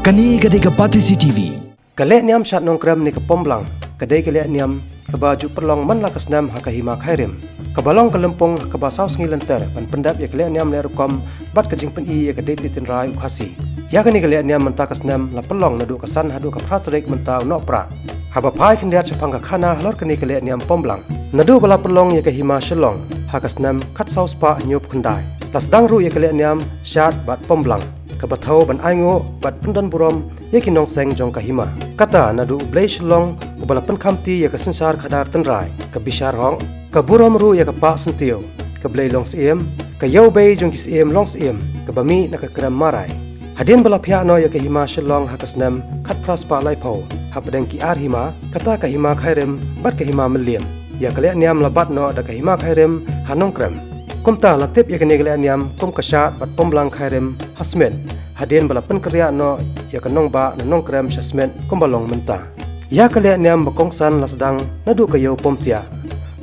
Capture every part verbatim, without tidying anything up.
Kane ka dei ka Batesi T V. Ka lehniam shad nongkrem ne ka Pomblang ka dei ka lehniam kaba ju pynlong man la ka snem ha ka Hima Khyrim, kaba long ka lympung kaba saw sngi lynter ban pyndep ïa ka lehniam leh rukom bad ka jingpyni ïa ka deiti tynrai u Khasi. Ïa kane ka lehniam mynta ka snem la pynlong naduh ka san haduh ka phra tarik mynta u Nohprah. Haba phai khyndiat shaphang ka khana halor kane ka lehniam Pomblang, naduh ba la pynlong ïa ka Hima Shillong ha ka snem khatsaw spah hynñiewphew khyndai, la sdang ruh ïa ka lehniam shad bad Pomblang, kaba thew ban ainguh bad pyndon burom ïa ki nongseng jong ka Hima. Kata naduh u Blei Shillong uba la pynkhamti ïa ka synshar khadar tynrai, ka Bishar Hok, ka burom ruh ïa ka Pah Syntiew, ka Blei Longsiem, ka Ïewbei jong ki Siem Longsiem, kaba mih na ka Krem Marai. Hadien ba la phiah noh ïa ka Hima Shillong ha ka snem khatphra spah laiphew hapdeng ki ar hima, kata ka Hima Khyrim bad ka Hima Mylliem. Ïa ka lehniam la bat noh da ka Hima Khyrim ha Nongkrem. Kumta la tip ïa kane ka lehniam kum ka Shad bad Pomblang Khyrim ha Smit, hadien ba la pynkynriah noh ïa ka nongbah na Nongkrem sha Smit kumba long mynta. Ïa ka lehniam ba kongsan la sdang naduh ka Ïew Pumtiah,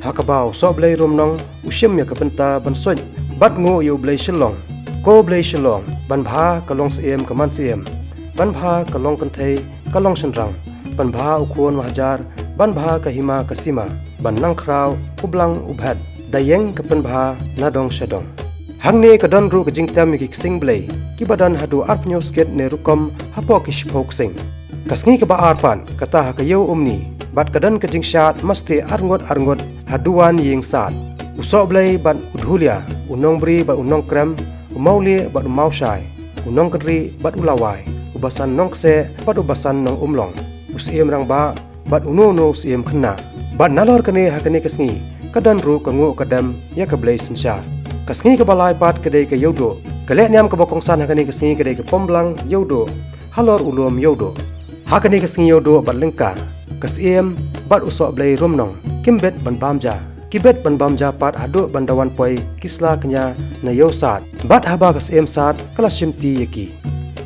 ha kaba u Sohblei Rumnong u shim ïa ka bynta ban suid bad nguh ïa u Blei Shillong. Ko Blei Shillong, ban bha ka Longsiem ka Mansiem, ban bha ka Longkynthei ka Longshynrang, ban bha u Khun Mahajar, ban bha ka Hima ka Sima, ban nang khraw u Blang u Bhet, da ïeng ka pynbha na dong sha dong. Hangne ka don ruh ka jingtem ïa ki ksing blei kiba don haduh arphew skit ne rukom hapoh ki shiphew ksing. Ka sngi kaba ar pat kata ha ka Ïew Umni, bad ka don ka jingshad masteh arngut arngut ha Duwan Ïing Sad. U Sohblei bad u Dhulia, u Nongbri bad u Nongkrem, u Mawlieh bad u Mawshai, u Nongkynrieh bad u Lawai, u Basan Nongkseh bad u Basan Nongumlong, u Siem Rangbah bad uno uno u Siem Khynnah. Bad nalor kane ha kane ka sngi ka don ruh ka nguh ka dem ïa ka blei synshar. Ka sngi kaba lai pat ka dei ka Ïewduh. Ka lehniam kaba kongsan ha kane ka sngi ka dei ka Pomblang Ïewduh halor u lum Ïewduh. Ha kane ka sngi Ïewduh bad lyngka, ka Siem bad u Sohblei Rumnong kim bit ban bam ja. Ki bit ban bam ja pat haduh ban da wan poi ki sla kñia na Ïew Sad, bad haba ka Siem Sad ka la shimti ïa ki.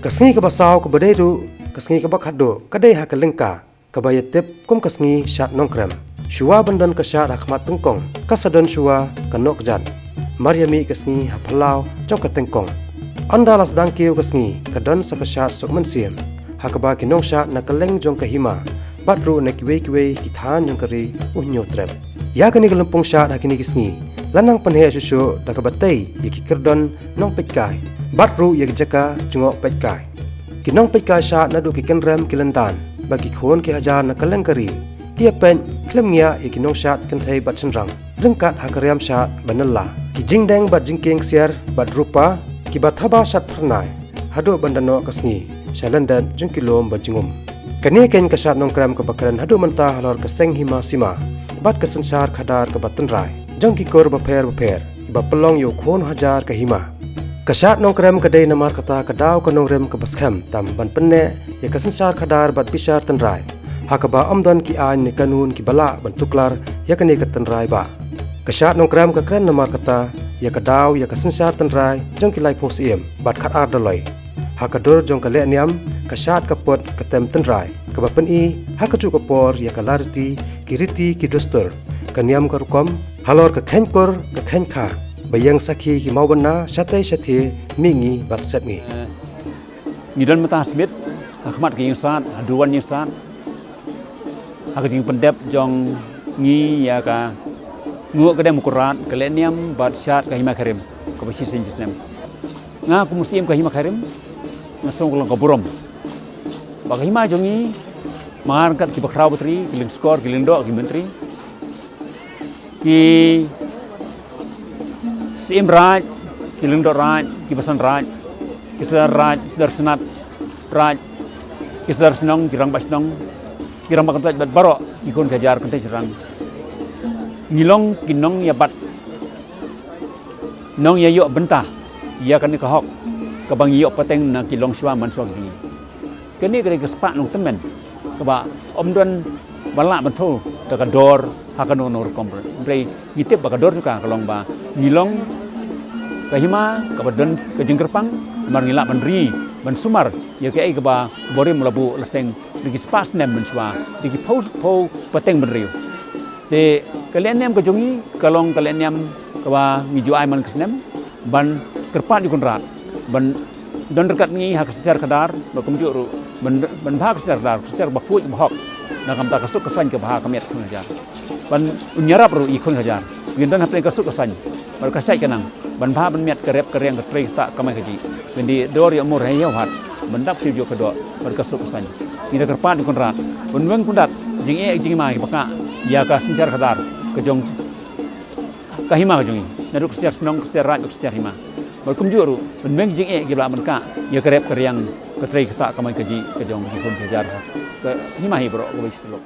Ka sngi kaba saw kaba dei ruh ka sngi kaba khatduh ka dei ha ka lyngka, kaba ïatip kum ka sngi Shad Nongkrem. Shuwa ban don ka shad ha khmat tyngkong, ka sa don shuwa ka nukjat. Mar ïa mih ka sngi ha phyllaw jong ka tyngkong. Ynda la sdang kiew ka sngi, ka don sa ka shad suk mynsiem, ha kaba ki nongshad na kylleng jong ka hima bad ruh na kiwei kiwei ki thaiñ jong ka ri u hynñiew trep. Ïa kane ka lympung shad ha kine ki sngi la nang pynheh shuh shuh da kaba tei ïa ki kyrdon nongpeitkai bad ruh ïa ki jaka jngoh peitkai. Ki nongpeitkai shad naduh ki kynrem ki lyndan bad ki khun ki hajar na kylleng ka ri ki ïa peit khlem ngiah ïa ki nongshad kynthei bad shynrang ryngkat ha ka riam shad ba nylla. Ki jingdeng bad jingkieng ksiar bad rupa kiba thaba shad phyrnai haduh ban da noh ka sngi sha lyndet jong ki lum ba jingum. Kane keiñ ka Shad Nongkrem kaba kren haduh mynta halor ka seng hima sima bad ka synshar khadar kaba tynrai jong ki kur bapher bapher kiba pynlong ïa u khun hajar ka hima. Ka Shad Nongkrem ka dei namar kata ka daw ka nongrim kaba skhem tam ban pynneh ïa ka synshar khadar bad bishar tynrai, ha kaba ym don ki aiñ ne kanun kiba lah ban tuklar ïa kane ka tynrai ba. Ka Shad Nongkrem ka kren namar kata ïa ka daw ïa ka synshar tynrai jong ki laiphew syiem bad khatar doloi. Ha ka dur jong ka lehniam, ka shad ka put ka tem tynrai kaba pyni ha kajuh ka por ïa ka lariti, ki riti ki dustur, ka niam ka rukom halor ka kheiñ kur ka kheiñ kha, ba ïeng sakhi ki mawbynna shatei shathie, mihngi bad sepngi. Ngi don mynta ha Smit, ha khmat ka ïing sad, ha Duwan Ïing Sad, ha ka jingpyndep jong ngi ïa ka nguh ka dem u Kynrad, ka lehniam bad shad ka hima Khyrim kaba shisien shisnem. Nga kum u syiem ka hima Khyrim nga sngew ka long ka burom ba ka hima jong ngi, ma nga ryngkat kiba khraw batri, ki lyngskor, ki lyngdoh, ki myntri, ki syiem raij, ki lyngdoh raij, ki basan raij, ki sordar raij, sordar shnat raij, ki sordar shnong, ki rangbah shnong, ki rangbah kyntoit bad baroh ki khun ki hajar kynthei shynrang, ngi long ki nongïabat, nongïaïoh bynta ïa kane ka hok kaba ngi ïoh pateng na ki longshuwa manshuwa ki jong ngi. Kane ka dei ka spah nongtymmen kaba ym don ba lah ban thew da ka dor ha kano kano rukom. Hynrei ngi tip ba ka dor jong ka ka long ba ngi long ka hima kaba don ka jingkyrpang, namar ngi lah ban ri ban sumar ïa kaei kaba u barim u la buh la seng da ki spah snem mynshuwa, da ki phew phew pateng bynriew. Te ka lehniam ka jong ngi ka long ka lehniam kaba ngi ju ai man ka snem ban kyrpad ïa u Kynrad ban don ryngkat ngi ha ka synshar khadar, bad kumjuh ruh Ban, ban bha ka synshar khadar, ka synshar ba khuid ba hok. Na ka bynta ka suk ka saiñ ka bha ka miat khun hajar. Ban ïarap ruh ïa khun hajar. Ngin don hapdeng ka suk ka saiñ. Bad ka shait ka nang. Ban bha ban miat ka rep ka riang ka trei ka tah kamai kajih. Ngin da dor ïa umur ha ïew hat. Ban dap ki juh ka doh. Bad ka suk ka saiñ. Ngin da kyrpad ïa u Kynrad. Ban weng kumdat. Jingeh jingma kiba kah. Ïa ka synshar khadar. Ka jong ka hima ka jong ngi. Naduh ka synshar shnong, ka synshar raid, ka synshar hima. Bad kumjuh ruh, ban weng jingeh ki ba lah ban kah, ïa ka rep ka riang, ka trei ka tah kamai kajih, ka jong ki khun ki hajar. Ka hima hi baroh kawei shi tylli.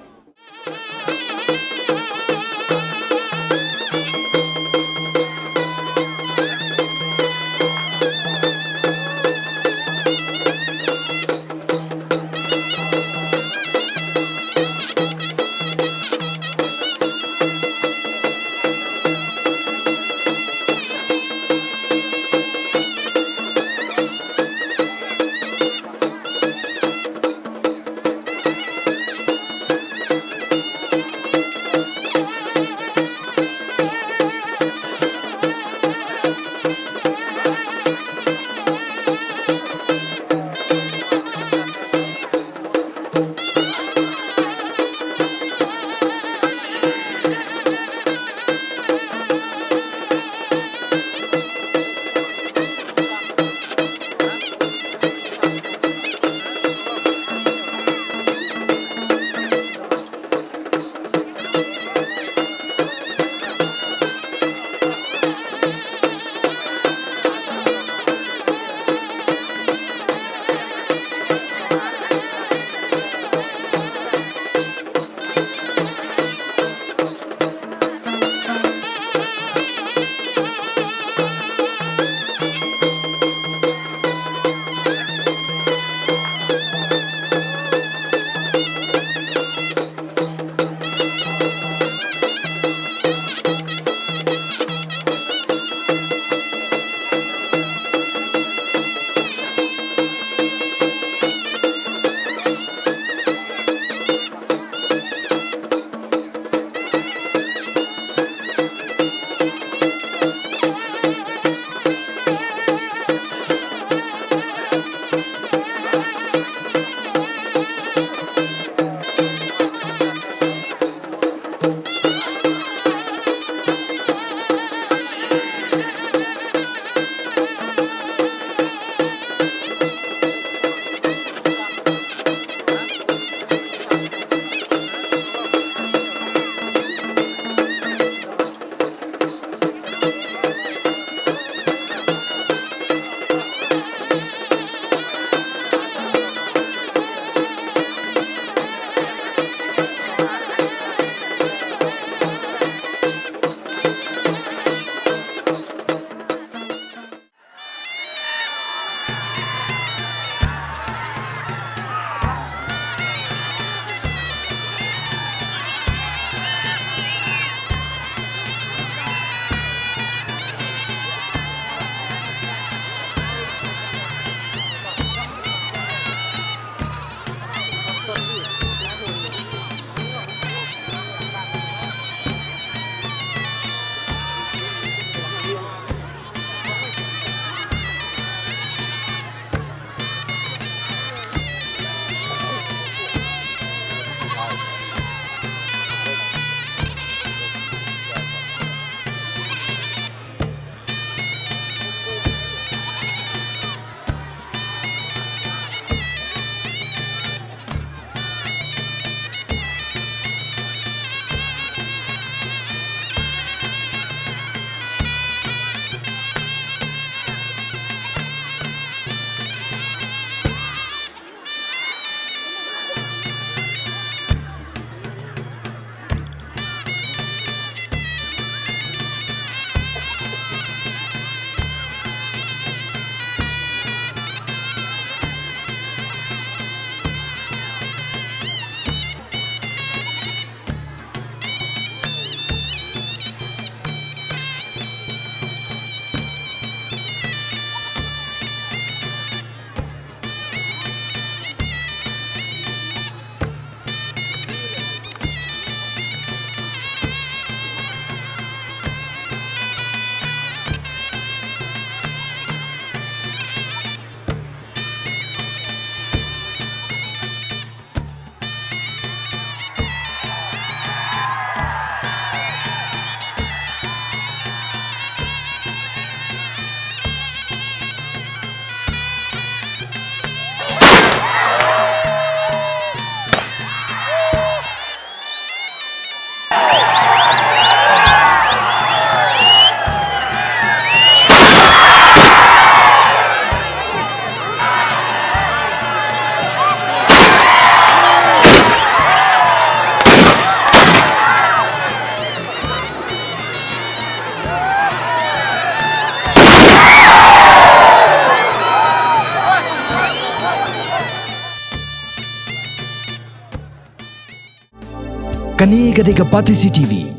Kane ka dei ka Batesi T V.